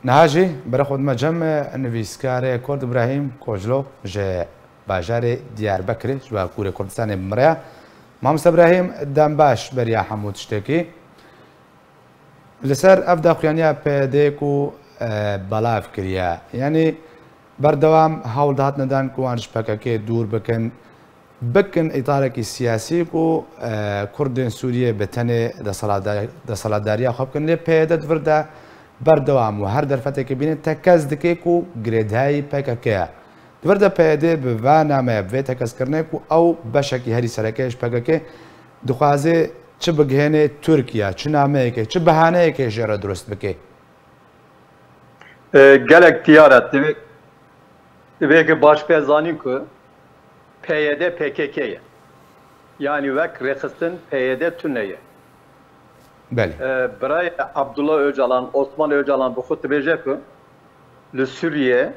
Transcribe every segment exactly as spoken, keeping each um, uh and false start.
Niha jî bere xwe dime cem nivîskarê Kurd Îbrahîm Koclo ji bajarê Diyarbekirê ji Bakurê Kurdistanê bi min re ye. Mamoste Îbrahîm, dem baş beriya hemû tiştekî. Li ser ev daxuyaniya P Y D'ê ku, e, belav kiriye, yanî berdewam hewl dihatine dan ku wan ji P K K dûr bikin, bikin îtarekî siyasî ku, e, Kurdên Sûriyê bi tenê deselatda-, deselatdariya xwe bikin. Lê P Y D di vir de berdewam û her derfetekê bîne tekez dike ku girêdayî P K K ye. Di vir de P Y D bi va nameye, bi vê tekezkirinê ku ew beşekî herî sereke ye ji P K K, dixwaze çi bigihêne Tirkiye, çi nameyekê, çi behaneyekê jê re dirust bike? E, gelek diyar e. Divê, divê ke baş pê zanîn ku P Y D P K K ye. Yanî wek rêxistin P Y D tune ye. Belê. E, birayê Abdullah Öcalan, Osman Öcalan bi xwe dibêje ku li Sûriyê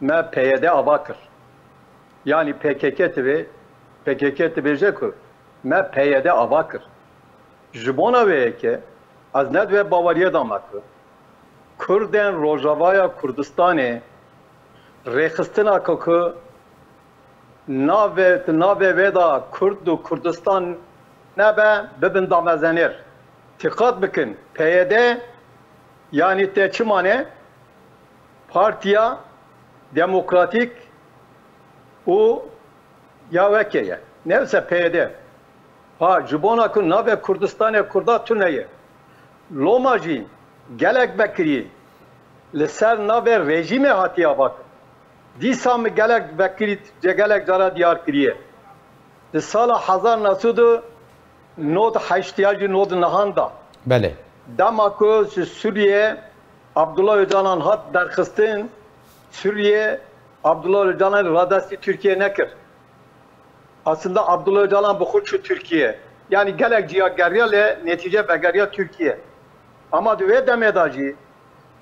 me P Y D ava kir. Yanî P K K divê, P K K dibêje ku me P Y D ava kir. Ji bona wê yekê ez ne di wê baweriyê de me ku Kurdên Rojavaya Kurdistanê rêxistina ku, ku navê, navê wê de Kurd û Kurdistan nebe, bibin damezenêr. Tiqat bikin, P Y D yanî tê çi mane? Partiya Demokratîk û ya weke ye. Neyse P Y D. Ha, ji bona ku navê Kurdistanê Kurda tune ye. Loma jî gelek vekirî li ser navê rejîmê hatiye avakirin. Dîsa min gelek vekirî, gelek cara diyar kiriye. Di sala hezar neh sed û nod heşt ya jî nod nehan da. Belê. Dema ku ji Sûriyê Abdullah Öcalan hat derxistin, Sûriyê Abdullah Öcalan radestî Tirkiye nekir. Aslında Abdullah Öcalan bi xwe çû Tirkiye. Yanî gelek ciya geriya lê netîce vegeriya Tirkiye. Ama di wê demê de jî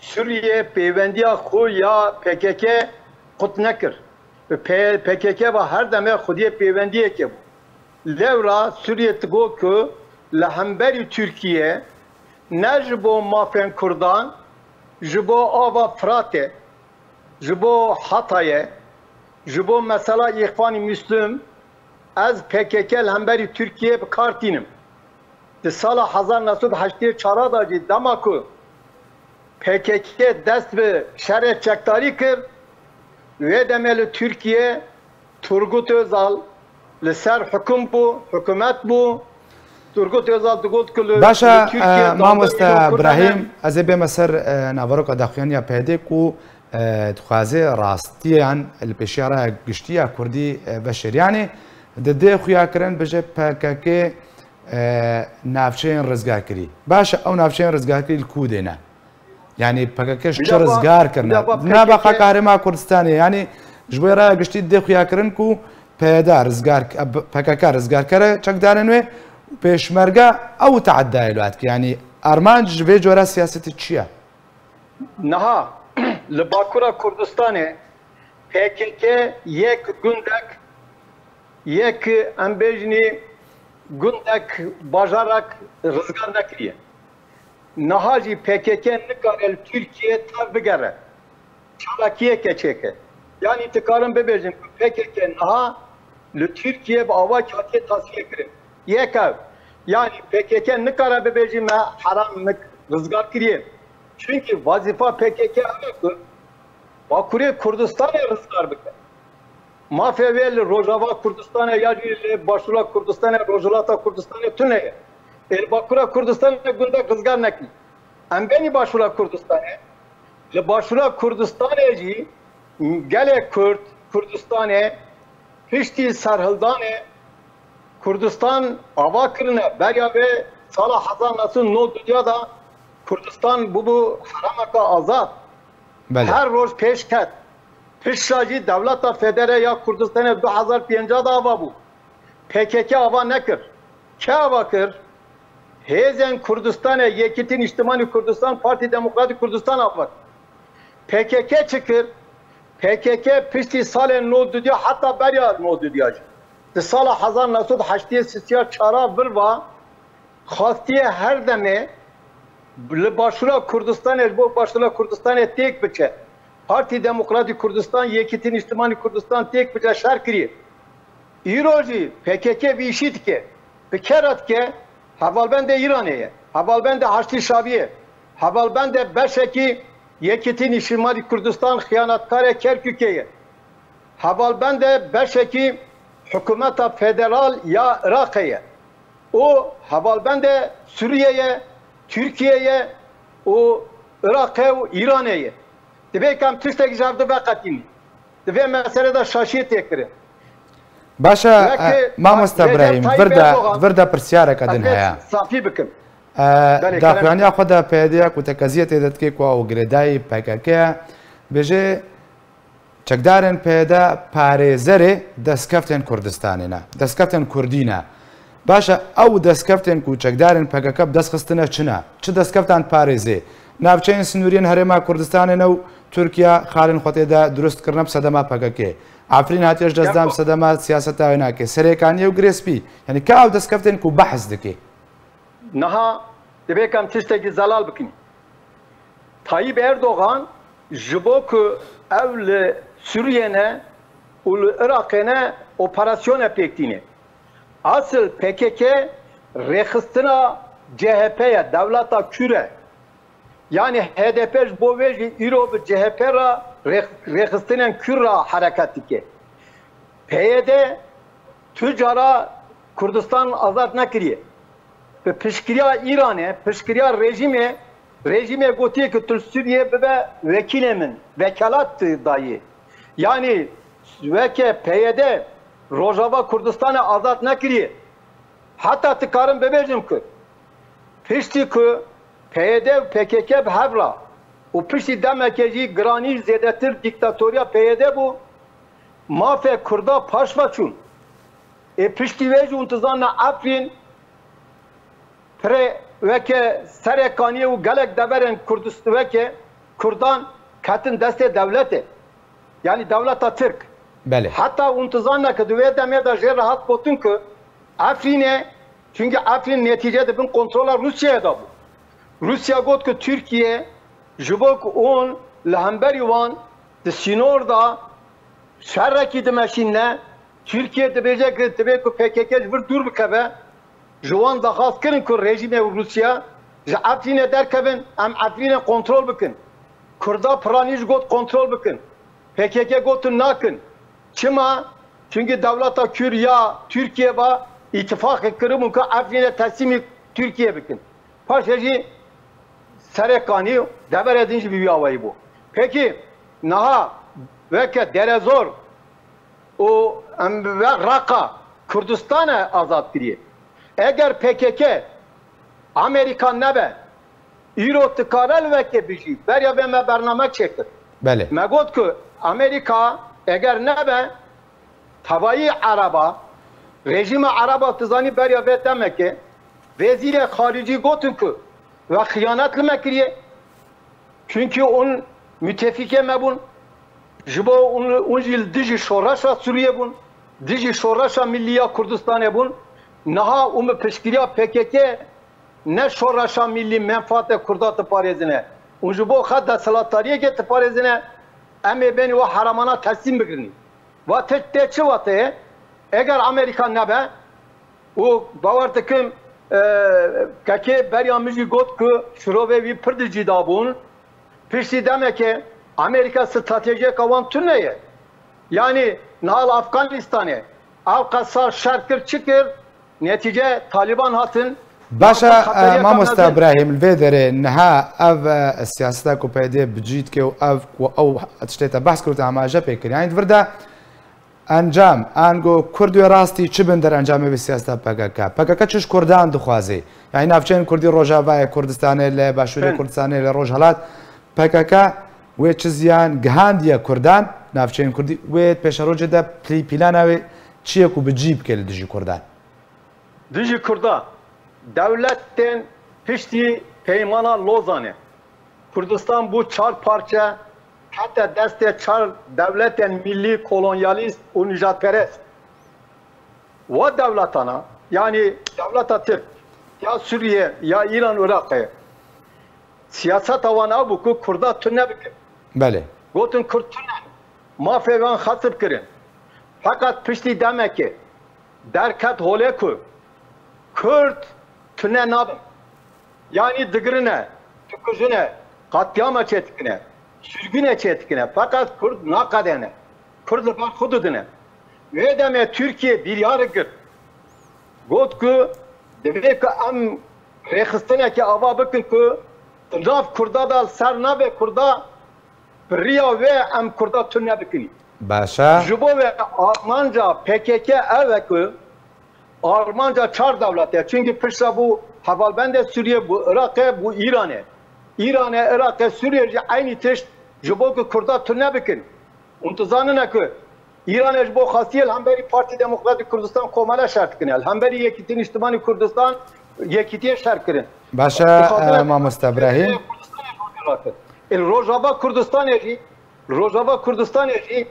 Sûriyê pêwendiya xwe ya P K K qut nekir. P-, P K K ve her demê xwediyê pêwendiyeke bû. Lewra Sûriyê digot ku li hemberî Tirkiye ne ji bo mafên Kurdan, ji bo ava Firatê, ji bo Hatayê, ji bo mesela Îxwanî Muslim, ez P K K li hemberî Tirkiye bi kar tînim. Di sala hezar neh sed û heştê çar de jî dema ku P K K dest bi şerê çekdarî kir, wê demê li Tirkiye Turgut Özal li ser hukum bû, hikûmet bû. Turgut Özal digot ku li, Baş e, li Tirkiye e, mamoste Îbrahîm, ez ê bême ser, e, naveroka daxuyaniya P Y D ku, e, dixwaze rastiyan li pêşiya raya giştî ya Kurdî, e, veşêrî. Yanî di dê xuyakirin bije P K K, e, navçeyên rizgarkirî. Baş e, ew navçeyên rizgarkirî li ku dê ne? Yanî P K K ji çi rizgar kirine? Ne baqa Herêma Kurdistanê, yanî ji bo raya giştî dê xuyakirin ku P Y D rizgar, P K K rizgarkere çekdarên wê û Pêşmerge ew teedayê li wê dike. Yanî armanc ji vê cora siyasetê çi ye? Niha li Bakura Kurdistanê P K K yek gundek, yek em bêjinî gundek, bajarek rizgar nekiriye. Niha jî P K K nikare li Tirkiye tev bigere. Çalakiyeke çêke. Yanî dikarin bibêjin ku P K K niha li Tirkiye bi awakî hatiye tasfiye kirin. Yek ev. Yanî P K K nikare bibêjî me heram nik-, rizgar kiriye. Çunkî wazîfa P K K ew e ku Bakurê Kurdistanê rizgar bike. Mafê wê li Rojava Kurdistanê ya jî li Başûra Kurdistanê, Rojhilata Kurdistanê tune ye. Ê li Bakura Kurdistanê gundek rizgar nekî. Em benî Başûra Kurdistanê. Li Başûra Kurdistanê jî gelê Kurd, Kurdistanê piştî serhildanê Kurdistan ava kirine. Beriya vê sala hezar neh sed û nod û duya de Kurdistan bûbû herêmeke azad. Belê. Her roj pêş ket. Piştre jî Dewleta Federe ya Kurdistanê du hezar pênca de ava bû. P K K ava nekir. Kê ava kir? Hêzên Kurdistanê, Yekîtî Nîştimanî Kurdistan, Partî Demokratîk Kurdistan ava kir. P K K çi kir? P K K piştî salên nod û duya heta beriya nod û duya jî. Di sala hezar neh sed û heştê sisiya çara vir va xwastiye her demê li Başûra Kurdistanê, ji bo Başûra Kurdistanê têk biçe. Partî Demokratîk Kurdistan, Yekîtî Nîştimanî Kurdistan têk biçe şer kiriye. Îro jî P K K vî îşî dike. Bi kera dike, hevalbendê Îranê ye. Hevalbendê Haştî Şabî ye. Hevalbendê beşekî Yekîtî Nîştimanî Kurdistan xiyanetkarê Kerkûkê ye. Hevalbendê beşekî hikûmeta federal ya Iraqê ye. Û hevalbendê Sûriyê ye, Tirkiye ye û Iraqê û Îranê ye. Divê ku em tiştekî ji hev du veqetînin. Di vê meselê de şaşiyê tê kirin. Baş e, Wekî e, mamosta Recep Birahîm, Tayyip vir de, Erdogan, vir de pirsiyareke din ez ê heye. Safî bikim. E, Belê, daxuyaniya xwe de P Y D ya ku tekeziyê tê de dike ku ew girêdayî P K K ye, bêje çekdarên P Y D parêzerê destkeftên Kurdistanê ne, destkeftên Kurdî ne. Baş e, ew destkeftên ku çekdarên P K K bi dest xistine çi ne? Çi destkeftan parêzê? Navçeyên sinûriyên Herêma Kurdistanê ne û Tirkiye xalên xwe tê de dirust kirine bi sedema P K K. Efrîn hatiye ji destdan bi sedema siyaseta wê nake. Serêkaniyê û Girê Spî. Yanî ka ew destkeftên ku behs dike. Niha divê ku em tiştekî zelal bikin. Tayyip Erdogan ji bo ku ew li Sûriyê ne û li Iraqê ne operasyone pêk tîne. Asil P K K rêxistina C H P ye, dewleta Kûr e. Yanî H D P ji bo vê jî îro bi C H P re rêx-, rêxistinên Kûr re hereket dike. P Y D tu cara Kurdistan azad nekiriye. Bi piştgiriya Îranê, piştgiriya rejîmê, rejîmê gotiye ku tu li Sûriyê bibe wekîlê min, wekalet dayê. Yanî weke P Y D Rojava Kurdistanê azad nekiriye. Heta dikarim bibêjim ku piştî ku P Y D û P K K bi hev re û piştî demeke jî giranî zêdetir dîktatoriya P Y D bû, mafê Kurda paş ve çûn. Ê piştî wê jî hûn dizanine Efrîn pirê weke Serêkaniyê û gelek deverên Kurdist-, weke Kurdan ketin destê dewletê. Yanî dewleta Tirk. Belê. Heta hûn dizanine ku di wê demê de jê re hat gotin ku Efrînê, çunkî Efrîn netîce di bin kontrola Rûsyayê de bû. Rûsya got ku Tirkiye ji bo ku hûn li hemberî wan di sînor de şerekî dimeşîne, Tirkiye dibêje ku divê ku P K K ji vir dûr bikeve, ji wan daxwaz kirin ku rejîmê û Rûsya ji Efrînê derkevin, em Efrînê kontrol bikin. Kurda piranî jî got kontrol bikin. P K K gotin nakin. Çima? Çunkî dewleta Kûr ya Tirkiye ve îtifaqek kiribûn ku Efrînê teslîmî Tirkiye bikin. Paşê jî Serêkanî û deverê din jî bi vî awayî bû. Pekî niha weke Derezor û em ve Reqa Kurdistane azad kiriye. Eger P K K Amerîka nebe, îro dikare li weke bijî. Beriya vê me bername çêkir. Belê. Me got ku Amerîka eger nebe, tevayî Ereba, rejîma Ereba, tu zanî beriya vê demekê, wezîrê xaricî gotin ku we xiyanet li me kiriye. Çunkî hûn müttefikê me bûn. Ji bo hûn, hûn jî li dijî şoreşa Sûriyê bûn, dijî şoreşa millî ya Kurdistanê bûn. Niha hûn bi piştgiriya P K K ne şoreşa millî, menfaatê Kurda diparêzine. Hûn ji bo xwe desthilatdariyekê diparêzine. Em ê bên we heramana teslîm bigirin. Va te, te çi va te? Eger Amerîka nebe, û bawer dikim, e, kekê beriya min jî got ku şirovê wî pir di cî de bûn. Piştî demekê Amerîka stratejiyeka wan tune ye. Yanî niha li Afganistanê ew qesa şer kir, çi kir? Netîce Talîban hatin. Baş e, hatin xeteriyeka e, mamosta mezin. Birahîm, li vê derê niha ev, e, siyaseta ku P Y D bi cî dike û ev ku ew tiştê te behs kir û te amaje pê kir. Yanî di vir de encam, ango Kurd wê rastî çi bin derencamê vê siyaseta P K K? P K K çi ji Kurdan dixwaze? Yanî navçeyên Kurdî Rojavayê Kurdistanê, li Başûrê Kurdistanê, li Rojhelat, P K K wê çi ziyan gihandiye Kurdan, navçeyên Kurdî, wê pêşerojê de plî-, plana wê çi ye ku bi cî bike li dijî Kurdan? Dijî Kurda, dewletên piştî Peymana Lozanê, Kurdistan bû çar parçe, heta destê çar dewletên millî kolonyalîst û nijadperest. Wa dewletana, yanî dewleta Tirk, ya Sûriye, ya Îran û Iraqê, siyaseta wan ew bû ku Kurda tune bikin. Belê. Gotin Kurd tune. Mafê wan xesp kirin. Feqet piştî demekê derket holê ku Kurd tune nabin. Yanî digirine, dikujine, qetlîama çêdikine, sürgüne çêdikine. Feqet Kurd naqedene. Kurd li ber xwe didine. Wê demê Tirkiye biryar girt. Got ku divê ku em rêxistinekê ava bikin ku di nav Kurda de li ser navê Kurda bi riya wê em Kurda tune bikin. Baş e. Ji bo wê armanca P K K ev e ku armanca çar dewlet e. Çunkî piştre bû hevalbendê Sûriyê, bû Iraqê, bû Îranê. Îranê, Iraqê, Sûriyê jî eynî tişt ji bo ku Kurda tune bikin. Hûn dizanine ku Îranê ji bo xwestiye li hemberî Partî Demokratîk Kurdistan komele şer dikine. Li hemberî Yekîtî Niştimanî Kurdistan Yekîtiyê şer kirin. Baş e, e, mamoste Ibrahîm. Ê, li Rojava Kurdistanê jî, Rojava Kurdistanê jî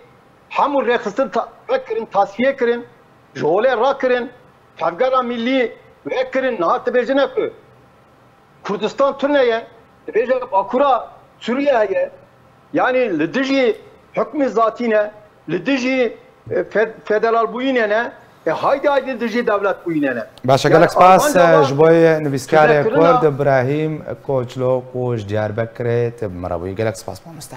hemû rêxistin ta-, vekirin, tasfiye kirin, ji holê rakirin, tevgera millî vekirin, niha dibêjine ku Kurdistan tune ye, dibêje Bakura Sûriye heye, yanî li dijî hukmê zatî ne, li dijî, e, fe-, federalbûyînê ne, e, haydi haydi li dijî dewletbûyînê ne. Baş e, Yani gelek spas, Almanca e, da ji bo yê nivîskarê tuzekirina Kurd Ibrahîm Koçlo ku ji Diyarbekirê tu bi me re bûyî. Gelek spas mamoste.